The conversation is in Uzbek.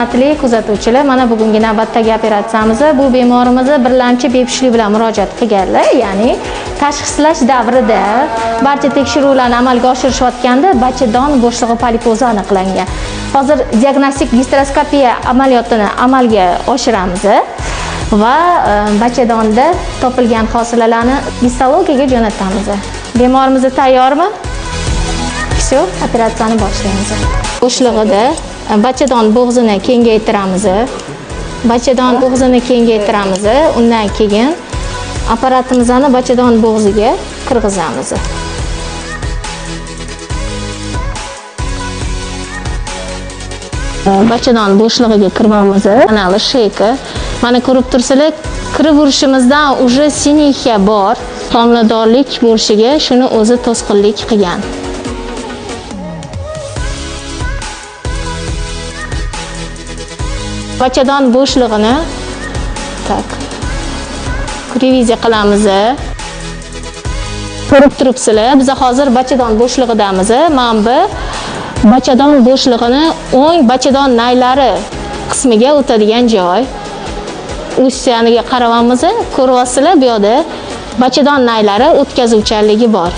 Hurmatli kuzatuvchilar, mana bugungi navbatdagi operatsiyamiz bu bemorimiz birlamchi bepushtlik bilan murojaat qilganlar, ya'ni tashxislash davrida barcha tekshiruvlarni amalga oshirishayotganda bachadon bo'shlig'i polipozi aniqlangan. Hozir diagnostik gisteroskopiya amaliyotini amalga oshiramiz va bachadonda topilgan hosilalarni gistologiyaga jo'natamiz. Bemorimiz tayyormi? Всё, operatsiyani boshlaymiz. Bo'shlig'ida bachadon bo'g'zini kengaytiramiz. Bachadon bo'g'zini kengaytiramiz. Undan keyin apparatimizni bachadon bo'g'ziga kirgizamiz. Bachadon bo'shlig'iga kiramiz. Kanali sheyka. Mana ko'rib tursalar, kirib urishimizdan уже sinixa bor. Homiladorlik bo'lishiga shuni o'zi to'sqinlik qilgan. Bachadon bo'shlig'ini так reviziya qilamiz. Ko'rib turibsizlar, biz hozir bachadon bo'shlig'idamiz. Mana bu bachadon bo'shlig'ini o'ng bachadon naylari qismiga o'tadigan joy. Ustiyaniga qarayapmiz, ko'ryapsizlar, bu yoqda bachadon naylari o'tkazuvchanligi bor.